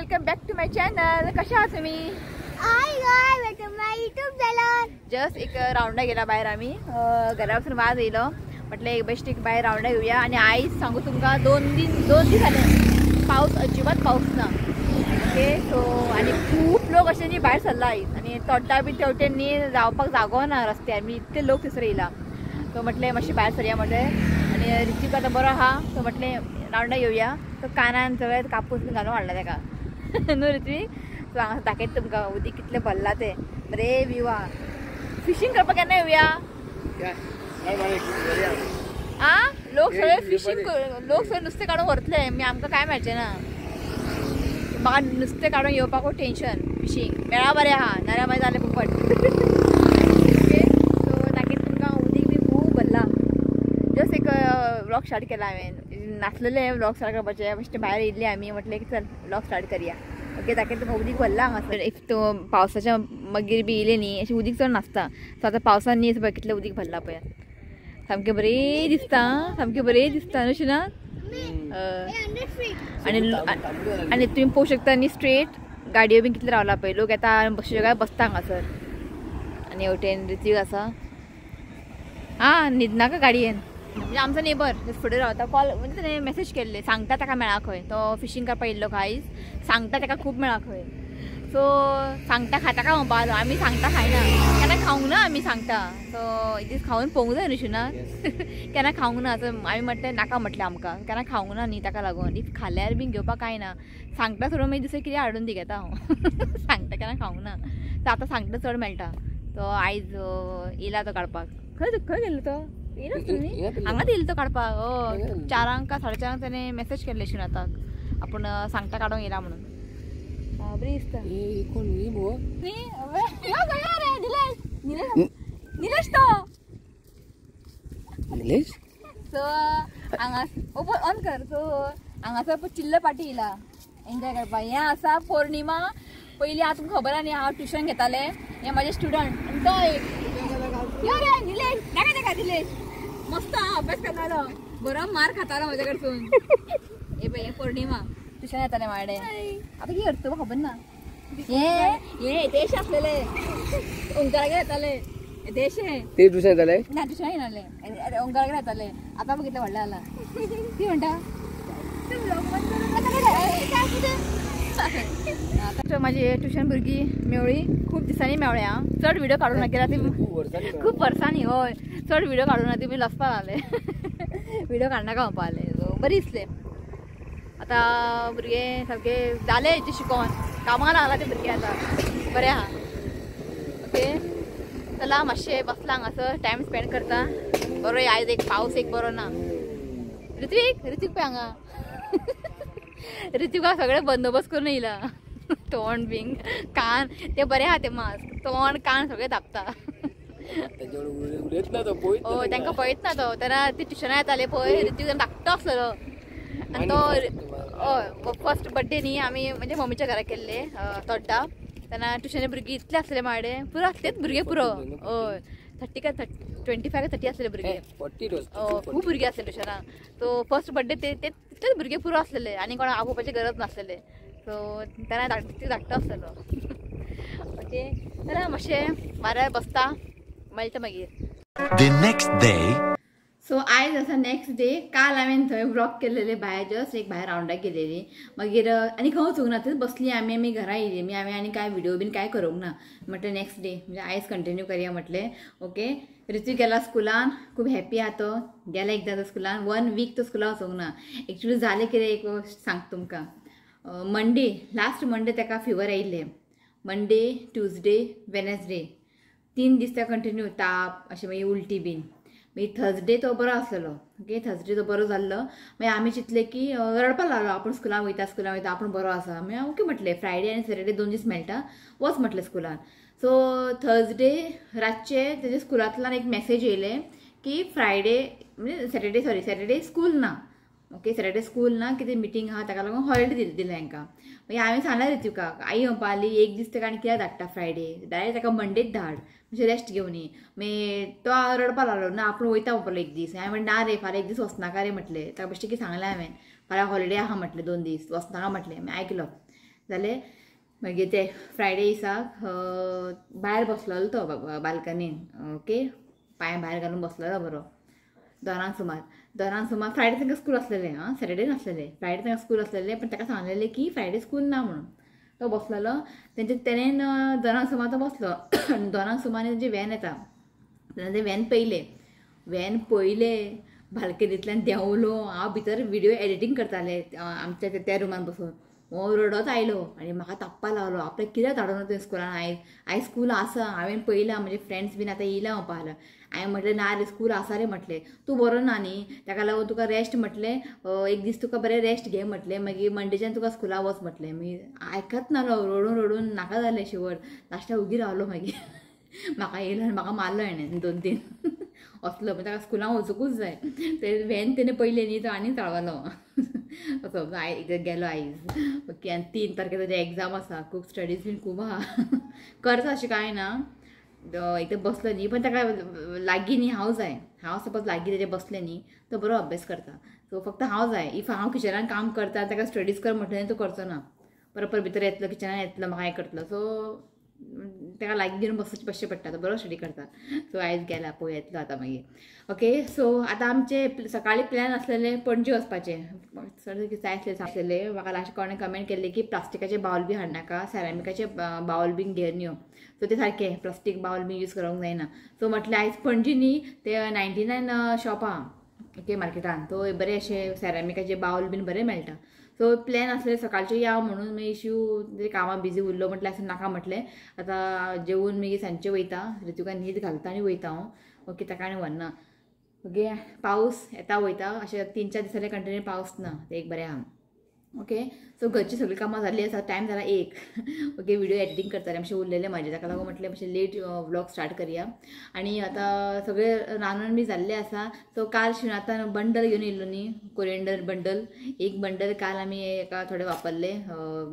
Welcome back to my channel. कशा आहात तुम्ही? Hi guys, welcome my YouTube channel. Just एक राऊंडा गेला बाहेर आम्ही घरापासून वाज येलो म्हटलं एक बेस्ट एक बाहेर राऊंडा घेऊया. आणि आई सांगू तुमका दोन दिवस झाले पाऊस अजिबात पाऊस ना. ओके सो आणि खूप लोक असे न्ही भायर सरला आयज आणि तोड्डा बी तेवटेन न्ही रावपाक जागो ना रस्त्यार मी इतके लोक थंयसर येयला. तो म्हटलें मातशें भायर सरया म्हटलें आनी ऋतिक आतां बरो आहा तो म्हटलें रावंडा येवया. तो कानान सगळें कापूस बी घालून हाडला ताका न्हू ऋत्विक. सो हांगा दाखयता तुमकां उदीक कितलें भरलां तें. बरें व्यू आहा. फिशींग करपाक केन्ना येवया? आ लोक सगळे फिशींग लोक सगळे नुस्तें काडून व्हरतले मी आमकां कांय मेळचें ना. म्हाका नुस्तें काडून येवपाकूच टेंशन. फिशींग मेळा बरें आहा नाल्यार मागीर जालें फुकट. ओके सो दाखयता तुमकां उदीक बी खूब भरलां. जस्ट एक व्लॉग स्टार्ट केला हांवें नासलेलें व्लॉग स्टार्ट करपाचें मातशें भायर येयल्ली आमी म्हटलें की चल व्लॉग स्टार्ट करया. ओके दाखयता तुमकां उदीक भरलां हांगासर. If तूं पावसाच्या मागीर बी येयलें न्ही अशें उदीक चड नासता. सो आतां पावसान न्ही पळय कितलें उदीक भरलां पळय सामकें बरें दिसता सामकें बरें दिसता न्हू शिना. आनी आनी तुमी पळोवंक शकता न्ही स्ट्रेट गाडयो बी कितले रावला पळय लोक येता बसचे बसता हांगासर. आनी हेवटेन ऋत्विक आसा. आं न्हिदनाका गाडयेन. म्हणजे आमचो नेबर फुडें रावता कॉल म्हणजे ताणें मॅसेज केल्ले सांगता ताका मेळा खंय तो फिशींग करपाक येयल्लो आयज सांगता ताका खूब मेळा खंय. सो सांगता खाता काय म्हणपा आलो आमी सांगता खायना केन्ना खावंक ना आमी सांगता. सो एक दीस खावन पळोवंक जाय न्हू शिना. केन्ना खावंक ना सो आमी म्हटलें नाका म्हटलें आमकां केन्ना खावंक ना न्ही ताका लागून if खाल्यार बीन घेवपाक कांय ना. सांगता सोडून मागीर दुसरें कितें हाडून दी घेता हांव. सांगता केन्ना खावंक ना. सो आतां सांगता चड मेळटा. तो आयज येयला तो काडपाक. खंय खंय गेल्लो तो येयलाच न्ही हांगाच येयलो तो काडपाक. हय 4 का 4:30 ताणें मॅसेज केल्ले शिनाताक आपूण सांगता काडूंक येयला म्हणून. बरी दिसता निलेश तो निलेश. सो हांगा ओपन ऑन कर. सो हांगासर चिल्ल पाटी येयला एन्जॉय करपाक. हें आसा पौर्णिमा. पयलीं हांव तुमकां खबर आहा न्ही हांव ट्युशन घेतालें. हें म्हाजें स्टुडंट आनी तो एक यो रे निलेश नाका नाका निलेश मस्त अभ्यास करतालो बरो मार खातालो म्हज्या कडसून. हे पळय हें पौर्णिमा ट्युशन येतालें म्हाजे. आतां कितें करता तुका खबर ना. हे हे देश आसलेले ओंकारागेर येताले देशे ते ट्युशन येताले ना ट्युशन येनाले ओंकारागेर येताले. आतां बघितलं व्हडलें जाला ती म्हणटा. आतां म्हाजी ट्युशन भुरगीं मेवळी खूब दिसांनी मेवळ्या. चड व्हिडिओ काडूं ना कित्याक ती खूब वर्सांनी हय चड व्हिडिओ काडूं ना ती बी लजपा लागले. व्हिडिओ काडनाका म्हणपा लागले. सो बरें दिसलें. आतां भुरगे सामके जाले हेचे शिकोन कामाक लागला ते भुरगे आतां बरें आहा. ओके चला मातशें बसला हांगासर टायम स्पेंड करता. बरो आयज एक पावस एक बरो ना. ऋत्विक ऋत्विक पळय हांगा. ऋत्विका सगळें बंदोबस्त करून येयला. तोंड बिंग कान ते बरें आहा ते मास्क तोंड कान सगळें धापता. हय तांकां पळयत ना तो तेन्ना ती ट्युशनां येताले पळय ऋत्विक धाकटो आसलेलो. आनी तो हय फर्स्ट बड्डे न्ही आमी म्हणजे मम्मीच्या घरा केल्ले तोड्डा तेन्ना ट्युशनाचे भुरगीं इतले आसलेले म्हाजे पुरो आसलेच भुरगे पुरो. हय 30 काय 25 काय 30 आसलेले भुरगे. खूब भुरगे आसले ट्युशनाक. सो फर्स्ट बड्डे ते तितलेच भुरगे पुरो आसलेले आनी कोणाक आपोवपाची गरज नासलेले. सो तेन्ना धाकटो आसलेलो. ओके चला मातशें वाऱ्यार बसता मेळटा मागीर. The next day. सो आयज आसा नेक्स्ट डे. काल हांवें थंय व्लॉग केलेले भायर जस्ट एक भायर रावंडाक गेलेली मागीर आनी खंय वचूंक ना थंयच बसली आमी. आमी घरा येयली मी हांवें आनी कांय व्हिडिओ बीन कांय करूंक ना. म्हटलें नेक्स्ट डे म्हणजे आयज कंटिन्यू करया म्हटलें. ओके ऋत्विक गेला स्कुलान खूब हॅपी आहा तो. गेला एकदां तो स्कुलान 1 वीक तो स्कुलान वचूंक ना. एक्चुली जालें कितें एक सांगता तुमकां. मंडे लास्ट मंडे ताका फिवर आयिल्लें. मंडे ट्युजडे वेनसडे 3 दीस ताका कंटिन्यू ताप अशें मागीर उलटी बीन. मागीर थर्सडे तो बरो आसलेलो. ओके थर्सडे तो बरो जाल्लो. मागीर आमी चिंतलें की रडपाक लागलो आपूण स्कुलान वयता स्कुलान वयता आपूण बरो आसा. मागीर ओके म्हटलें फ्रायडे आनी सॅटर्डे 2 दीस मेळटा वच म्हटलें स्कुलान. सो थर्सडे रातचे तेजे स्कुलांतल्यान एक मॅसेज येयलें की फ्रायडे म्हणजे सॅटर्डे सॉरी सॅटर्डे स्कूल ना. ओके सॅटर्डे स्कूल ना कितें मिटींग आहा ताका लागून हॉलिडे दिलें हांकां. मागीर हांवें सांगलें ऋत्विकाक आई म्हणपा लागली एक दीस ताका आनी कित्याक धाडटा फ्रायडे डायरेक्ट ताका मंडेच धाड मातशें रेस्ट घेवन ये. मागीर तो रडपाक लागलो ना आपूण वयता म्हणपाक एक दीस. हांवें म्हणलें ना रे फाल्यां एक दीस वचनाका रे म्हटलें ताका बेश्टें कितें सांगलें हांवें फाल्यां हॉलिडे आहा म्हटलें 2 दीस वचनाका म्हटलें. मागीर आयकलो. जालें मागीर ते फ्रायडे दिसाक भायर बसलेलो तो बाल्कनीन ओके पांय भायर घालून बसलेलो बरो 2 सुमार 2 सुमार फ्रायडे तांकां स्कूल आसलेलें आं सॅटर्डे नासलेलें फ्रायडे तांकां स्कूल आसलेलें पण ताका सांगलेलें की फ्रायडे स्कूल ना म्हणून तो बसलेलो तेंचे तेणेन 2 सुमार तो बसलो 2 सुमार तेंची व्हॅन येता तेन्ना ते व्हॅन पयले व्हॅन पयले बाल्कनींतल्यान देंवलो हांव भितर व्हिडियो एडिटींग करताले आमच्या त्या रुमान बसून हो रडत आयलो आनी म्हाका ताप्पा लागलो आपल्याक कित्याक धाडून तुवें स्कुलान आयज आयज स्कूल आसा हांवें पळयलां म्हजे फ्रेंड्स बीन आतां येयला म्हणपा लागलो हांवें म्हटलें ना रे स्कूल आसा रे म्हटलें तूं बरो ना न्ही ताका लागून तुका रेस्ट म्हटलें एक दीस तुका बरें रेस्ट घे म्हटलें मागीर मंडेच्यान तुका स्कुला वच म्हटलें मागीर आयकत नालो रडून रडून नाका जालें शेवट लास्टाक उगी रावलो मागीर म्हाका येयलो आनी म्हाका मारलो हेणें 2-3 असलो पण ताका स्कुलान वचूंकूच जाय ते व्हॅन तेणें पयलें न्ही तो आनी चाळवलो असो एकदां गेलो आयज ओके आनी 3 तारखेर ताजी एग्जाम आसा खूब स्टडीज बीन खूब आहा करता अशें कांय ना एकदां बसलो न्ही पण ताका लागीं न्ही हांव जाय हांव सपोज लागीं तेजे बसलें न्ही तो बरो अभ्यास करता सो फक्त हांव जाय if हांव किचनान काम करता ताका स्टडीज कर म्हटलें तो करचो ना परत परत भितर येतलो किचनान येतलो म्हाका हें करतलो सो ताका लागीं घेवन बसचें पडटा तो बरो स्टडी करता सो आयज गेला पळय येतलो आतां मागीर ओके सो आतां आमचे सकाळी प्लॅन आसलेले पणजे वचपाचें चड जाय आसलें आसलेलें म्हाका लास्ट कोणें कमेंट केल्ले की प्लास्टिकाचे बावल बी हाडनाका सेरामिकाचे बावल बीन घेवन यो सो ते सारकें प्लास्टीक बावल बीन यूज करूंक जायना सो म्हटलें आयज पणजे न्ही ते 99 शॉप आहा ओके मार्केटान तो बरे अशे सेरामिकाचे बावल बीन बरे मेळटा सो प्लॅन आसले सकाळचे या म्हणून मागीर इश्यू ते कामां बिजी उरलो म्हटलें आसूं नाका म्हटलें आतां जेवन मागीर सांजचे वयता ऋतुका न्हीद घालता आनी वयता हांव ओके ताका आनी व्हरना ओके पावस येता वयता अशें 3-4 दिसांनी कंटिन्यू पावस ना ते एक बरें आहा ओके सो घरची सगळीं कामां जाल्लीं आसा टायम जाला 1 ओके व्हिडिओ एडिटींग करतालें मातशें उरलेलें म्हाजें ताका लागून म्हटलें मातशें लेट व्लॉग स्टार्ट करया आनी आतां सगळें रांदून बी जाल्लें आसा सो काल शिवनाथान बंडल घेवन येयल्लो न्ही कोरिएंडर बंडल एक बंडल काल आमी एका थोडें वापरलें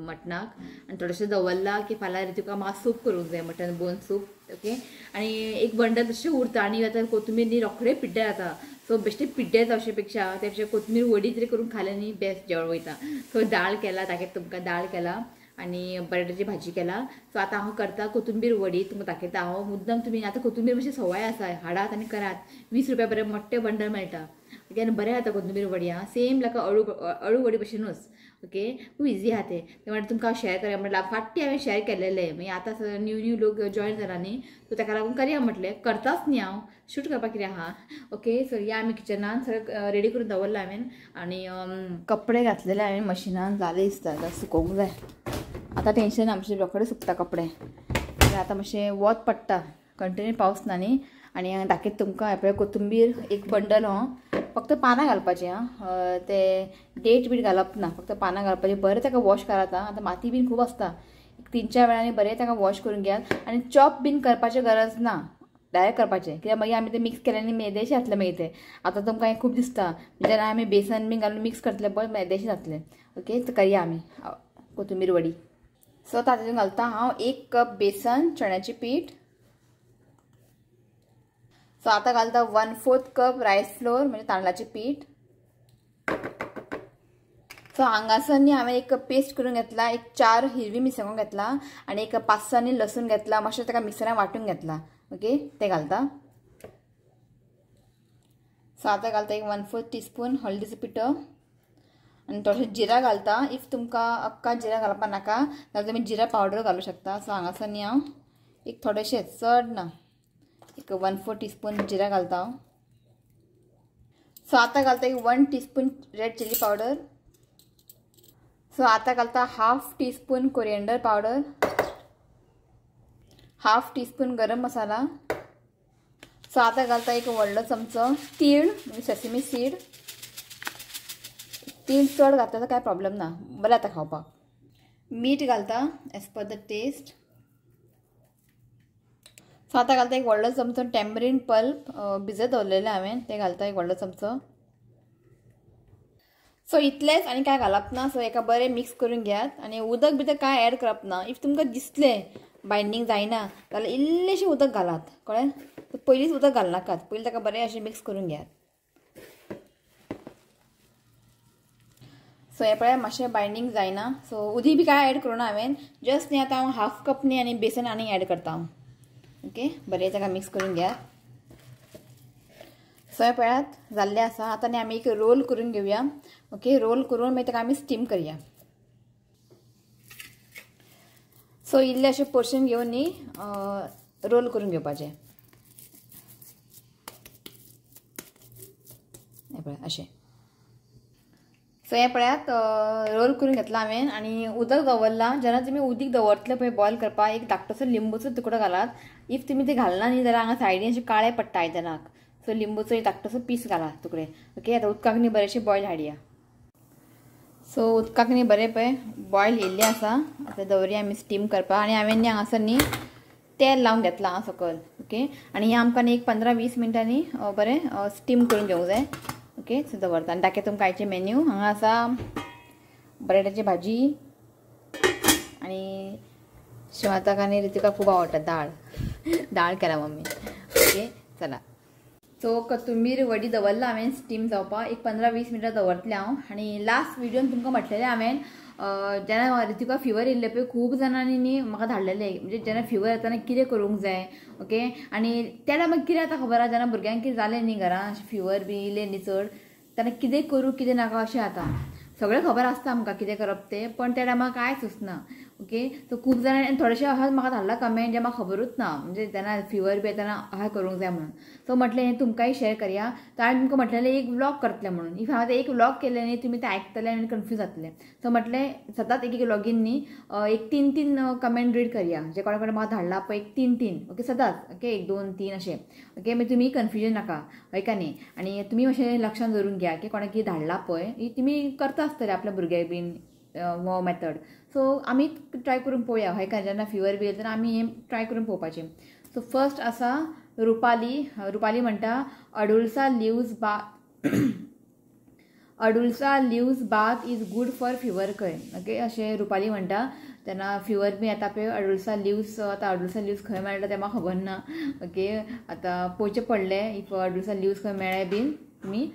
मटणाक आनी थोडेशें दवरलां की फाल्यां तुका म्हाका सूप करूंक जाय मटन बोन सूप ओके आनी एक बंडल तशें उरता आनी आतां कोथमीर न्ही रोखडें पिड्ड्यार जाता सो बेश्टे पिड्ड्यार जावचे पेक्षा त्या पेक्षा कोथमीर वडी तरी करून खालें न्ही बेस्ट जेवण वयता सो दाळ केला दाखयता तुमकां दाळ केला आनी बटाट्याची भाजी केला सो आतां हांव करता कोथुंबीर वडी तुमकां दाखयता हांव मुद्दम तुमी आतां कोथुंबीर मातशी सवाय आसा हाडात आनी करात 20 रुपया बरें मोठे बंडल मेळटा ओके आनी बरें जाता कोथुंबीर वडी आं सेम लायक अळू वडी भशेनूच ओके खूब इजी आहा तें म्हळ्यार तुमकां हांव शेअर करया म्हटल्यार फाटी हांवें शेअर केलेलें मागीर आतां न्यू न्यू लोक जॉयन जाला न्ही सो ताका लागून करया म्हटलें करताच न्ही हांव शूट करपाक कितें आहा ओके सो या आमी किचनान सगळें रेडी करून दवरलां हांवें आनी कपडे घातलेले हांवें मशिनान जालें दिसता आतां सुकोवंक जाय आतां टेंशन ना मातशें रोखडें सुकता कपडे आतां मातशें वत पडटा कंटिन्यू पावस ना न्ही आनी दाखयता तुमकां हें पळय कोथुंबीर एक बंडल हो फक्त पानां घालपाचें आं ते डेट बीट घालप ना फक्त पानां घालपाचें बरें ताका वॉश करात आं आतां माती बीन खूब आसता 3-4 वेळांनी बरें ताका वॉश करून घेयात आनी चॉप बीन करपाचें गरज ना डायरेक्ट करपाचें कित्याक मागीर आमी तें मिक्स केलें आनी मेदेशें जातलें मागीर तें आतां तुमकां हें खूब दिसता जेन्ना आमी बेसन बीन घालून मिक्स करतले पळय मेदेशें जातलें ओके तर करया आमी कोथुंबीर वडी सो तातूंत घालता हांव 1 कप बेसन चण्याचें पीठ सो आतां घालता 1/4 कप रायस फ्लोर म्हणजे तांदळाचें पीठ सो हांगासर न्ही हांवें एक पेस्ट करून घेतला एक 4 हिरवी मिरसांगो घेतला आनी एक 5-6 न्ही लसूण घेतला मातशें ताका मिक्सरान वांटून घेतला ओके ते घालता सो आतां घालता एक 1/4 टीस्पून हळदीचो पिठो आनी थोडेशें जिरा घालता if तुमकां अक्का जिरा घालपा नाका जाल्यार तुमी जिरा पावडर घालूं शकता सो हांगासर न्ही हांव एक थोडेशें चड ना एक 1/4 टीस्पून जिरा घालता हांव सो आतां घालता एक 1 teaspoon red chilli powder so आतां घालता 1/2 teaspoon coriander powder 1/2 teaspoon garam masala so आतां घालता एक व्हडलो चमचो तीळ म्हणजे सेसमी सीड तीळ चड घातल्यार तर कांय प्रॉब्लम ना बरें जाता खावपाक मीठ घालता as per the test so आतां घालता एक व्हडलो चमचो टॅमरीन पल्प भिजत दवरलेलें हांवें तें घालता एक व्हडलो चमचो सो इतलेंच आनी कांय घालप ना सो एका बरें मिक्स करून घेयात आनी उदक भितर कांय एड करप ना if तुमकां दिसलें बायंडींग जायना जाल्यार इल्लेशें उदक घालात कळ्ळें पयलींच उदक घालनाकात पयलीं ताका बरें अशें मिक्स करून घेयात सो हें पळय मातशें बायंडींग जायना. सो उदीक बी कांय एड करूं ना हांवें, जस्ट न्ही आतां हांव हाफ कप न्ही आनी बेसन आनी एड करता हांव. ओके बरें ताका मिक्स करून घेयात. सो हें पळयात जाल्लें आसा. आतां न्ही आमी एक रोल करून घेवया. ओके रोल करून मागीर ताका आमी स्टीम करया. सो इल्लें अशें पोर्शन घेवन न्ही रोल करून घेवपाचें. हें पळय अशें. सो हें पळयात रोल करून घेतला हांवें आनी उदक दवरलां. जेन्ना तुमी उदीक दवरतले पळय बॉयल करपाक एक धाकटोसो लिंबूचो तुकडो घालात. If तुमी ते घालना न्ही जाल्यार हांगा सायडीन अशें काळें पडटा आयदनाक. सो लिंबूचो एक धाकटोसो पीस घाला तुकडे. ओके आतां उदकाक न्ही बरेंशें बॉयल हाडया. सो उदकाक न्ही बरें पळय बॉयल येयल्लें आसा. आतां दवरया आमी स्टीम करपाक. आनी हांवें न्ही हांगासर न्ही तेल लावन घेतलां हांगा सकयल. ओके आनी हें आमकां न्ही एक 15-20 मिनटांनी बरें स्टीम करून घेवंक जाय. ओके सो दवरता आनी दाखयता तुमकां आयचें मेन्यू. हांगा आसा बटाट्याची भाजी आनी शिवाताक आनी रितिका खूब आवडटा दाळ. दाळ केला मम्मी. ओके चला. सो कोथंबीर वडी दवरला हांवें स्टीम जावपाक एक 15-20 मिनटां दवरतलें हांव. आनी लास्ट व्हिडियोन तुमकां म्हटलेलें हांवें जेन्ना रितिका फिवर येयल्लें पळय खूब जाणांनी न्ही म्हाका धाडलेलें, म्हणजे जेन्ना फिवर येता कितें करूंक जाय. ओके आनी त्या टायमार कितें जाता खबर आसा, जेन्ना भुरग्यांक कितें जालें न्ही घरां फिवर बी येयलें न्ही चड, तेन्ना कितें करूं कितें नाका अशें जाता. सगळें खबर आसता आमकां कितें करप तें, पण त्या टायमार कांय सुचना. ओके सो खूब जाणांनी थोडेशे अशें म्हाका धाडला कमेंट जे म्हाका खबरूच ना, म्हणजे जेन्ना फिवर बी येतना अशें करूंक जाय म्हणून. सो म्हटलें हें तुमकांय शेअर करया. तर हांवें तुमकां म्हटलेलें एक व्लॉग करतलें म्हणून. If हांवें एक व्लॉग केलें न्ही तुमी तें आयकतले आनी कन्फ्यूज जातले. सो म्हटलें सदांच एक एक व्लॉगीन न्ही एक 3-3 कमेंट रीड करया, जे कोणा कोणा म्हाका धाडला पळय एक 3-3. ओके सदांच ओके 1 2 3 अशें. ओके मागीर तुमी कन्फ्युजन नाका हय का न्ही. आनी तुमी मातशें लक्षांत दवरून घ्या की कोणाक कितें धाडला पळय तुमी करता आसतले आपल्या भुरग्याक बीन हो मेथड. सो आमी ट्राय करून पळोवया हय काय, जेन्ना फिवर बी येता तेन्ना आमी हें ट्राय करून पळोवपाचें. सो फर्स्ट आसा रुपाली. रुपाली म्हणटा अडुळसा लिव्स बाथ अडुळसा leaves bath is good for fever खंय. ओके अशें रुपाली म्हणटा. तेन्ना फिवर बी येता पळय अडुळसा लिव्स, आतां अडुळसा लिव्स खंय मेळटा तें म्हाका खबर ना. ओके आतां पळोवचें पडलें if अडुळसा लिव्स खंय मेळ्ळे बीन तुमी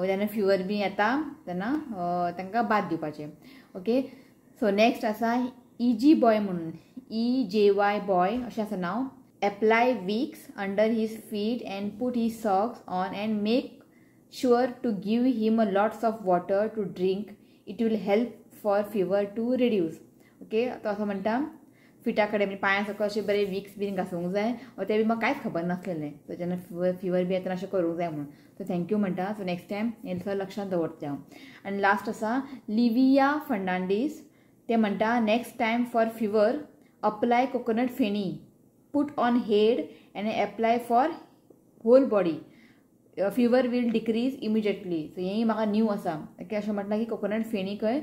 जेन्ना फिवर बी येता तेन्ना तांकां बाथ दिवपाचें. ओके सो नेक्स्ट आसा इजी बॉय म्हणून, EJY boy अशें आसा नांव. Apply Vicks under his feet and put his socks on and make sure to give him a lots of water to drink, it will help for fever to reduce. Okay तो असो म्हणटा फिटा कडेन म्हणजे पांया सकयल अशें बरें विक्स बीन घासूंक जाय, तें बी म्हाका कांयच खबर नासलेलें. सो जेन्ना फिवर बी येतना अशें करूंक जाय म्हणून. सो thank you म्हणटा. सो नेक्स्ट टायम हें सगळें लक्षांत दवरतलें हांव. आनी लास्ट आसा लिविया फर्नांडीस. ते म्हणटा next time for fever apply coconut feni, put on head and apply for whole body, fever will decrease immediately. So हेंय म्हाका न्यू आसा. ओके अशें म्हटलां की कोकोनट फेणी खंय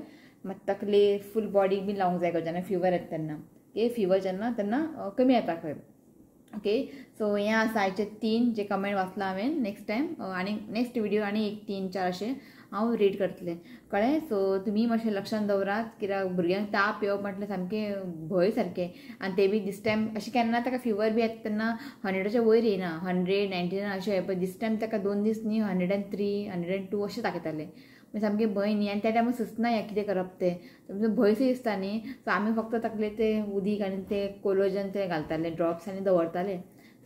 तकले फूल बॉडीक बीन लावंक जाय जेन्ना फिवर येता तेन्ना. ओके फिवर जेन्ना तेन्ना कमी येता खंय. ओके सो हें आसा आयचे 3 जे कमेंट वाचला हांवें. नेक्स्ट टायम आनी नेक्स्ट व्हिडियो आनी 1 3 4 अशें हांव रीड करतलें, कळ्ळें. सो तुमी मातशें लक्षांत दवरात कित्याक भुरग्यांक ताप येवप म्हटल्यार सामकें भंय सारकें. आनी ते बी दीस टायम अशें केन्ना ताका फिवर बी येता तेन्ना 100च्या वयर येयना, 100 99 अशें. पण दीस टायम ताका 2 दीस न्ही 103 102 अशें दाखयतालें. मागीर सामकें भंय न्ही. आनी त्या टायमार सुचना हें कितें करप तें, भंय सो दिसता न्ही. सो आमी फक्त तकले तें उदीक आनी तें कोलोजन तें घालताले ड्रॉप्स आनी दवरताले.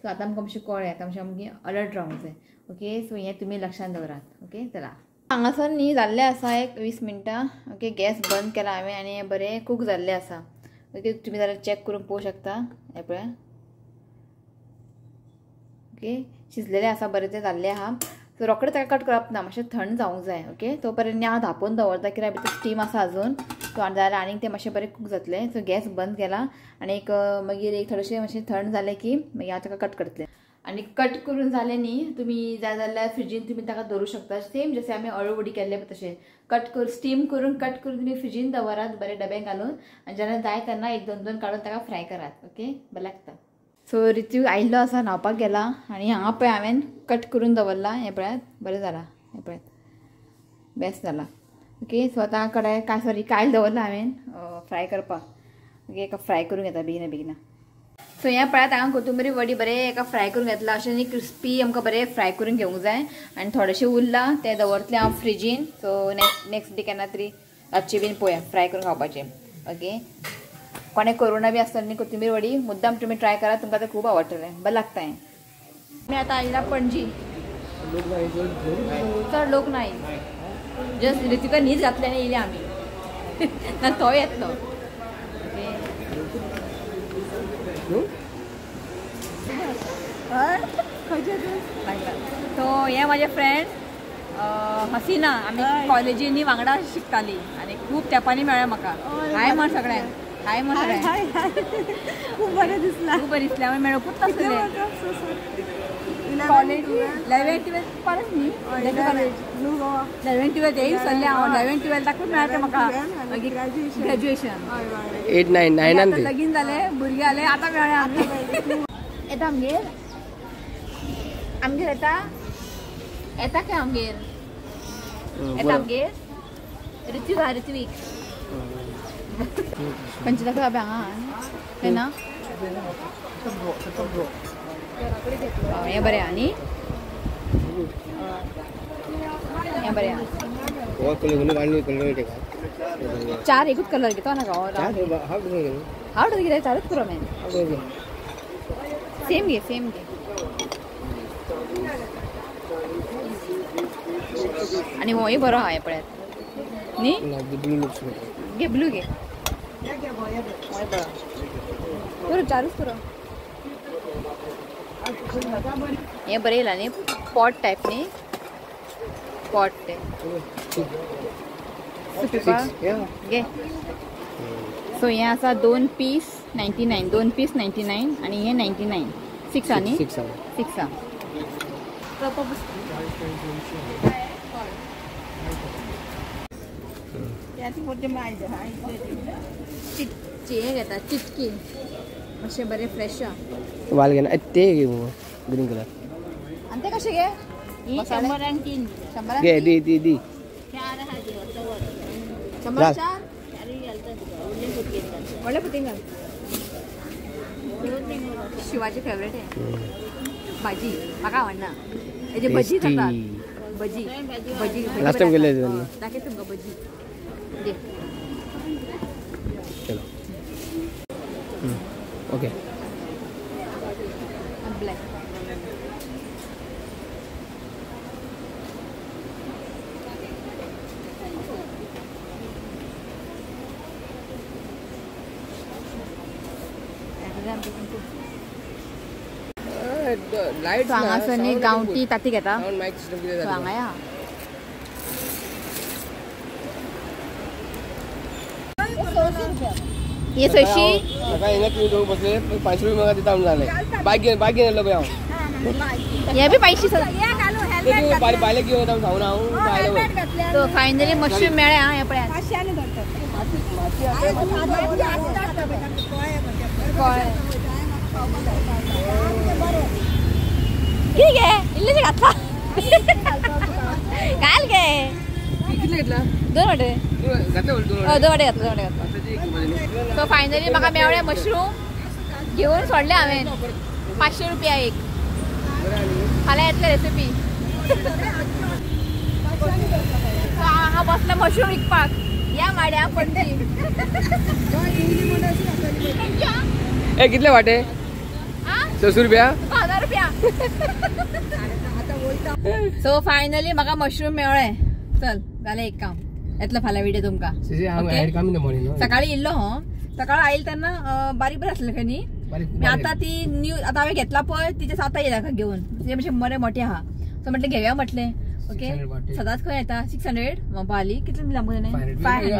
सो आतां आमकां मातशें कळ्ळें, आतां मातशें आमकां अलर्ट रावंक जाय. ओके सो हें तुमी लक्षांत दवरात. ओके चला हांगासर न्ही जाल्लें आसा एक 20 मिनटां. ओके गॅस बंद केला हांवें आनी बरें कूक जाल्लें आसा. ओके तुमी जाल्यार चॅक करून पळोवंक शकता. हें पळय ओके शिजलेलें आसा बरें तें जाल्लें आहा. सो रोखडें ताका कट करप ना, मातशें थंड जावंक जाय. ओके तो पर्यंत हांव धांपून दवरता कित्याक भितर स्टीम आसा अजून. सो आनी जाल्यार आनीक तें मातशें बरें कूक जातलें. सो गॅस बंद केला आनी एक मागीर एक थोडेशें मातशें थंड जालें की मागीर हांव ताका कट करतलें. आनी कट करून जालें न्ही तुमी जाय जाल्यार फ्रिजीन तुमी ताका दवरूं शकता. सेम जशें आमी अळूवडी केल्ले तशें कट करून स्टीम करून कट करून तुमी फ्रिजीन दवरात बरें डब्यान घालून, आनी जेन्ना जाय तेन्ना 1 2 2 काडून ताका फ्राय करात. ओके बरें लागता. सो रितू आयिल्लो आसा न्हांवपाक गेला आनी हांगा पळय हांवें कट करून दवरला. हें पळयात बरें जालां, हें पळयात बेस्ट जाला. ओके सो आतां कडाय काय सॉरी कायल दवरला हांवें फ्राय करपाक. ओके एका फ्राय करून घेता बेगिना बेगिना. सो हें पळयात हांगा कोथंबीर वडी बरें एका फ्राय करून घेतला. अशें न्ही क्रिस्पी आमकां बरें फ्राय करून घेवंक जाय. आनी थोडेशें उरलां तें दवरतलें हांव फ्रिजीन. सो नेक्स्ट डे केन्ना तरी रातची बीन पळोवया फ्राय करून खावपाचें. ओके, कोणें कोरोना बी आसतलें न्ही कोथिंबीर वडी मुद्दाम तुमी ट्राय करा, तुमकां तें खूब आवडटलें, बरें लागता हें. आमी आतां आयला पणजी, चड लोक नाही, जस्ट ऋतिका न्हीद घातली आनी येयले आमी, ना तो येतलो. सो हें म्हाजें फ्रेंड हसीना, आमी कॉलेजींनी वांगडा शिकताली आनी खूब तेंपांनी मेळ्ळें म्हाका. हाय म्हण सगळ्यांक, हाय म्हण सगळ्यांक, खूब बरें दिसलां, खूब बरें दिसलें. आमी मेळपूच नासलें कॉलेज 11th 12th college न्ही, 11th 12th तेय विसरलें हांव. 11th 12थाकूच मेळटा म्हाका, मागीर ग्रॅज्युएशन 8 9 9 लगीन जालें, भुरगीं जालें, आतां मेळ्ळें आमी. येता आमगेर, आमगेर येता, येता काय आमगेर, येता आमगेर. ऋत्विक हा, ऋत्विक खंयचे दाखय बाबा हांगा तें ना, हें बरें आनी हें बरें. चार एकूच कलर घेतो ना हांव, हांव कितें चारूच पुरो मॅन, सेम घे, सेम घे. आनी होय बरो आहा हें पळयात न्ही, घे ब्लू घे, होय बरो पुरो, चारूच पुरो. हें बरें येयलां न्ही, पॉट टायप न्ही, पॉट ते घे. सो हें आसा 2 पीस 99, 2 पीस 99 आनी हें 99, 6 आहा न्ही, 6 आहा. चिटकी हें घेता, चिटकी मातशें बरें फ्रेश आहा. वाल घेना ते घे ग्रीन कलर. आनी ते कशें गे? 103. घे दी दी दी 104 व्हडले पुतीन घाल. शिवाची फेवरेट आहे भाजी, म्हाका आवडना. हेजे भजी जातात, भजी भजी लास्ट टाइम केले दाखय तुमकां भजी. घे चलो ओके. ब्लॅक लायट हांगासर न्ही गांवठी ताती घेता, हांगा या. हे सयशी 500 रुपये म्हाका दिता म्हणून जालें. बायक घेवन, बायक घेवन येयल्लो पळय हांव, हे बी 500. बायलेक घेवन येता सांगून हांव. सो फायनली मशरूम मेळ्ळें आं, हें पळयात. कितें गे इल्लेशें घातलां, घाल गे. कितले घेतला? 2 वाटे, घातले, 2 वाटे घातले, 2 वाटे घातले. सो फायनली म्हाका मेवळे मशरूम घेवन सोडले हांवें, 500 रुपया एक. फाल्यां येतले रेसिपी. हांव बसला मशरूम विकपाक या माड्या पणजी. ए कितले वाटे? 600 रुपया, 1000 रुपया. सो फायनली म्हाका मशरूम मेळ्ळें. चल जालें एक काम, येतलो फाल्यां व्हिडिओ तुमकां. सकाळी इल्लो हो, सकाळी आयल तेन्ना बारीक बरें आसलें खंय न्ही. आतां ती न्यू आतां हांवें घेतला पळय तिचे आतां येयला घेवन, ते मातशें बरें मोठें आहा. सो म्हटलें घेवया म्हटलें. ओके सदांच खंय येता 600 बाली कितले दिला मुगो तेणें? 500.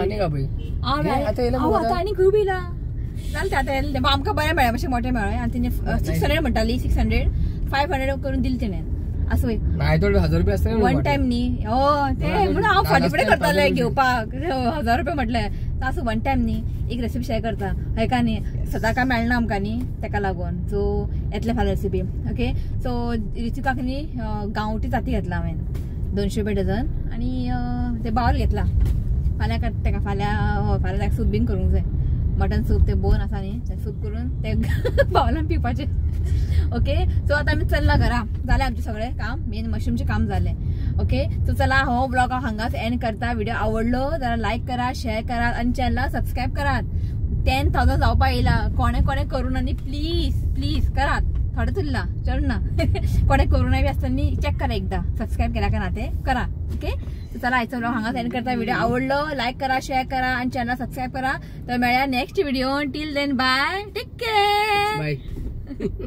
आतां आनी खूब येयला. जालें आतां येयलें आमकां बरें मेळ्ळें, मातशें मोठें मेळ्ळें. आनी तिणें 600 म्हणटाली, 600 500 करून दिलें तिणें. आसूं वन टायम न्ही, हय ते म्हणून हांव फाटीं फुडें करतालें घेवपाक. 1000 रुपया म्हटलें आसूं वन टायम न्ही, एक रेसिपी शेअर करता हय का न्ही, सदां काय मेळना आमकां न्ही, तेका लागून. सो येतले फाल्यां रेसिपी. ओके सो रितिकाक न्ही गांवठी ताती घेतला हांवें 200 रुपया डझन, आनी ते बावल घेतला. फाल्यां तेका फाल्यां फाल्यां ताका सूप बीन करूंक जाय, मटन सूप, ते बोन आसा न्ही ते सूप करून ते बावलान पिवपाचें. ओके सो आतां आमी चल्ला घरा, जालें आमचें सगळें काम, मेन मशरूमचें काम जालें. ओके सो चला हो ब्लॉग हांव हांगाच एंड करता. व्हिडिओ आवडलो जाल्यार लायक करात, शेअर करात आनी चॅनलाक सबस्क्रायब करात. 10,000 जावपा येयला, कोणे कोणे करूं ना, प्लीज प्लीज करात. थोडे उरला चल ना कोणे करूं ना बी आसतना चॅक करा एकदा सबस्क्रायब केला का ना ते करा. ओके चला आयचो ब्लॉग हांगाच एंड करता. व्हिडिओ आवडलो लायक करा, शेअर करा आनी चॅनल सबस्क्रायब करा. तर मेळया next video. Till then bye, take care, bye.